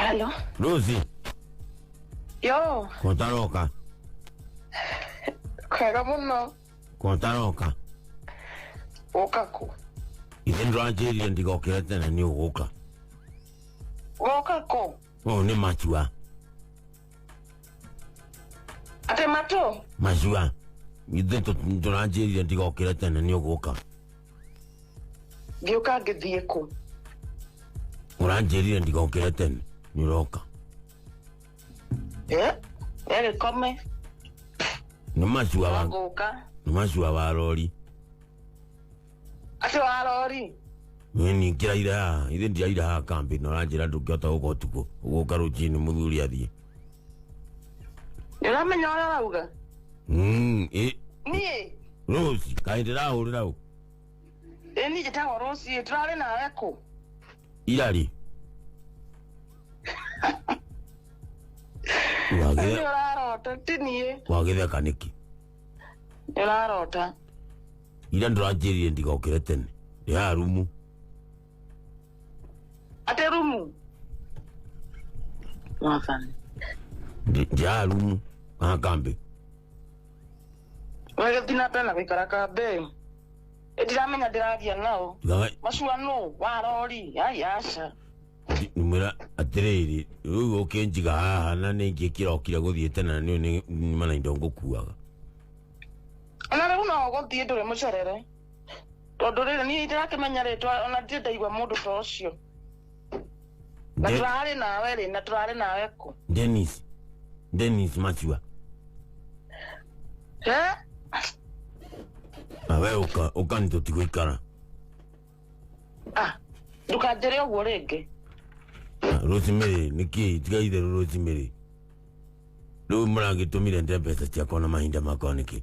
Halo. Lucy. Yo. Kotaroka. Kwega muno. Kotaroka. Uka ku. Ithe ndũranjĩrire ndigokĩre tene nĩ ũgũka. Goka ku. Oh, nĩ macua. Ate matũ? Macua. Ithe ndũranjĩrire ndigokĩre tene nĩ ũgũka. Ngĩũka ngĩthiĩ kũ? Ũranjĩrire ndigokĩre tene nĩ ũroka. Eh? Gĩkome. Nĩ macua wa Ngũka. Nĩ macua wa rori. Ate wa rori? Nĩ ngĩraire haha, ithe ndiraire haha kambĩ na ũranjĩra ndũngĩhota gũka ũtukũ, ũgũka rũcinĩ mũthuri athiĩ. Nĩ ũramenya ũrĩa ũrauga? Niĩ? Rose, kaĩ ndĩrahũrĩra ũ? Ĩ niĩ njĩtagwo Rose, tũrarĩ nawe kũ? Irarĩ. Nĩ ũrarota, ti niĩ. Wagĩtheka nĩkĩ? Nĩ ũrarota. Ira ndũranjĩrire ndigokĩre tene. Ndĩ haha rumu. Ate rumu? Mwathani. Ndĩ haha rumu, haha kambĩ. Wegĩthiĩ na mbere na gũikara kambĩ. Ndiramenya ndĩraria nao. Macua nũ? Wa rori? Ai aca. Mwĩra atĩrĩrĩ, rĩu ũkĩnjiga haha na nĩngĩ kĩrokire gũthiĩ tene na nĩ mana indo ngũkuaga. Ona rĩu no ũgũthiĩ ndũrĩ mũcerere. Tondũ rĩrĩ niĩ ndirakĩmenya rĩtwa ona ndirĩ ndaigua mũndũ ta ũcio. Na tũrarĩ nawe rĩ, na tũrarĩ nawe kũ? Dennis. Dennis Macua. Eh? Na we ũka, ũka nĩ tũtigũikara. Ah, ndũkanjĩre ũguo rĩngĩ. Rosemary, nĩkĩ tiga itherũ Rosemary. Rĩu mũragĩtũmire nde mbeca ciakwa na mahinda makwa nĩkĩ?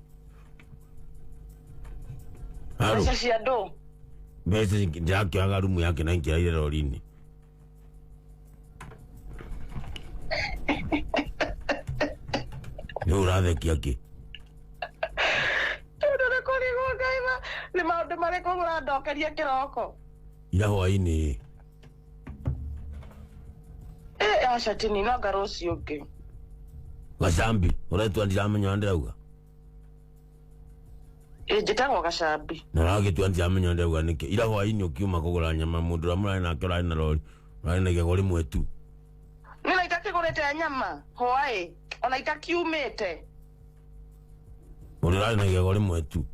Mbeca cia ndũ? Mbeca ndĩrakĩoyaga rumu yake na ingĩraire rori-inĩ. Nĩ ũrathekia kĩ? Tondũ nĩ kũrigwo Ngai ma nĩ maũndũ marĩkũ mũrandokeria kĩroko? Ira hwaĩ-inĩ. Aca tini no anga rũciũ ũngĩ. Gacambi, ũretua ndiramenya ũrĩa ndĩrauga? Ĩ njĩtagwo Gacambi. Na ũragĩtua ndiramenya ũrĩa ndĩrauga nĩkĩ? Ira hwaĩ-inĩ ũkiuma kũgũra nyama mũndũ ũrĩa mũrarĩ nake ũrarĩ na rori, ũrarĩ na igego rĩmwe tu. Niĩ na itakĩgũrĩte nyama hwaĩ, ona itakiumĩte. Ũrĩa ũrarĩ na igego rĩmwe tu.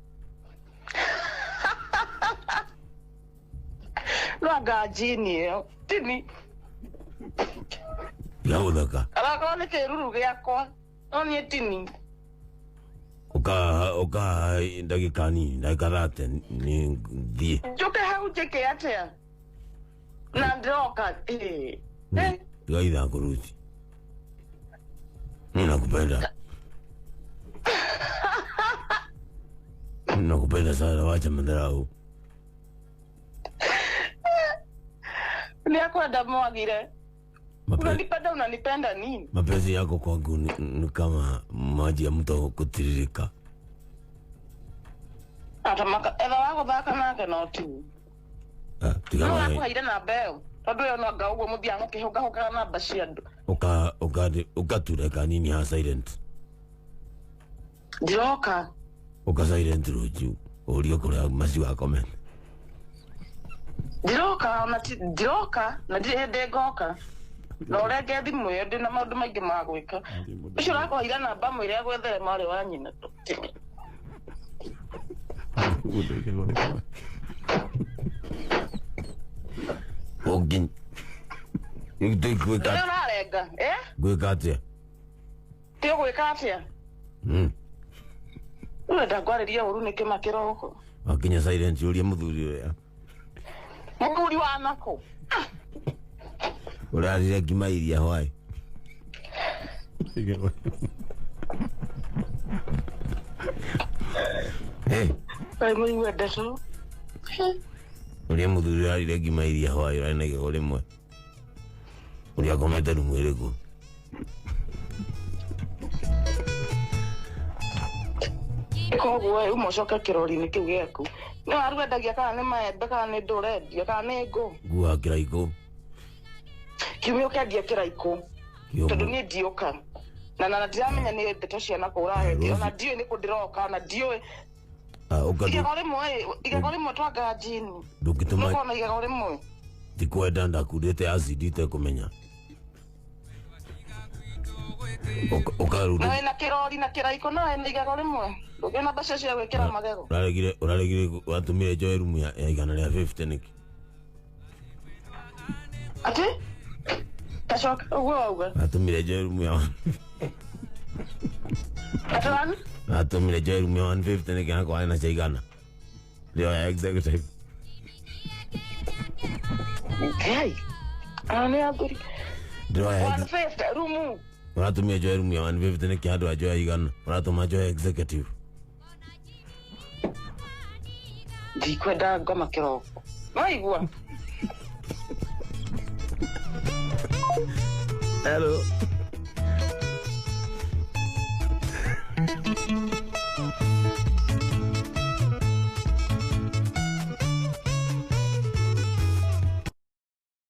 No anga njini ĩyo, tini. Tiga gũtheka. Arakorwo nĩ kĩruru gĩakwa, no niĩ tini. Ũka ũka ndagĩka nini, ndagĩka thate nĩ thiĩ. Njũke hau njĩke atĩa? Na ndĩroka, ĩ. Tiga ithako Ruthi. Mimi nakupenda. Nakupenda sana, wacha madharau. Nĩ akwenda mwagire. Unanipenda, unanipenda nini? Mapenzi yako kwangu ni kama maji ya mto kutiririka. Ata maka etha wa gũthaka nake no tu. Tiga No akũheire namba ĩyo. Tondũ ĩyo no anga ũguo mũthiaga mũkĩhũngahũngaga namba cia andũ. Ũka ũka ũkatureka nini ha silent. Ndiroka. Ũka silent rũciũ. Ũrie kũrĩa maciwa comment. Ndiroka ona ndiroka na ndirĩ hĩndĩ ngoka. Na ũrenge thimũ ĩyo ndĩna maũndũ maingĩ ma gwĩka. Ũcio ũrakũheire namba mwĩre agwethere mwarĩ wa nyina. Ũngĩ gwĩka Nĩ ũrarenga, eh? Gwĩka atĩa? Ti ũgwĩka atĩa? Ũrenda ngwarĩrie ũru nĩkĩ makĩroko? Wakinya silent ũrie mũthuri ũrĩa. Mũthuri wa nakũ? Ũrarire ngima iria hwaĩ. Kaĩ mũigue ndeto? Ũrĩa mũthuri ũrarire ngima iria hwaĩ ũrarĩ na igego rĩmwe. Ũrĩa akomete rumu ĩrĩkũ? Koguo uma ũcoke kĩrori-inĩ kĩu gĩaku. Nĩ waru wendagia kana nĩ maembe kana nĩ ndũ ũrendia kana nĩ ngũ? Nguaga kĩraikũ. Kiumia ũkendia kĩraikũ tondũ niĩ ndiũka na ndiramenya nĩ ndeto cia nakũ ũrahendia, ona ndiũĩ nĩ kũ ndĩroka, na ndiũĩ Ũka igego rĩmwe, igego rĩmwe twanga njini. Ndũngĩtũma. Nũkona igego rĩmwe. Ndikwenda, ndakundĩte acid itekũmenya. Ũka rĩu. Na wĩna kĩrori na kĩraikũ na wĩna igego rĩmwe, ndũngĩona mbeca cia gwĩkĩra magego. Ũraregire watũmire njoe rumu ya 150 nĩkĩ? Atĩ tacoka ũguo wauga. Watũmire njoe rumu ya Atĩ wani? Watũmire njoe rumu ya 150 nĩkĩ na kwarĩ na cia 100 ndĩoya executive? Ngai ana nĩ athuri. Ndĩroya 150 rumu. Ũratũmire njoe rumu ya 150 nĩkĩ handũ ha njoya 100? Ũratũma njoe executive. Ndikwenda ngoma kĩroko waigua. Hello.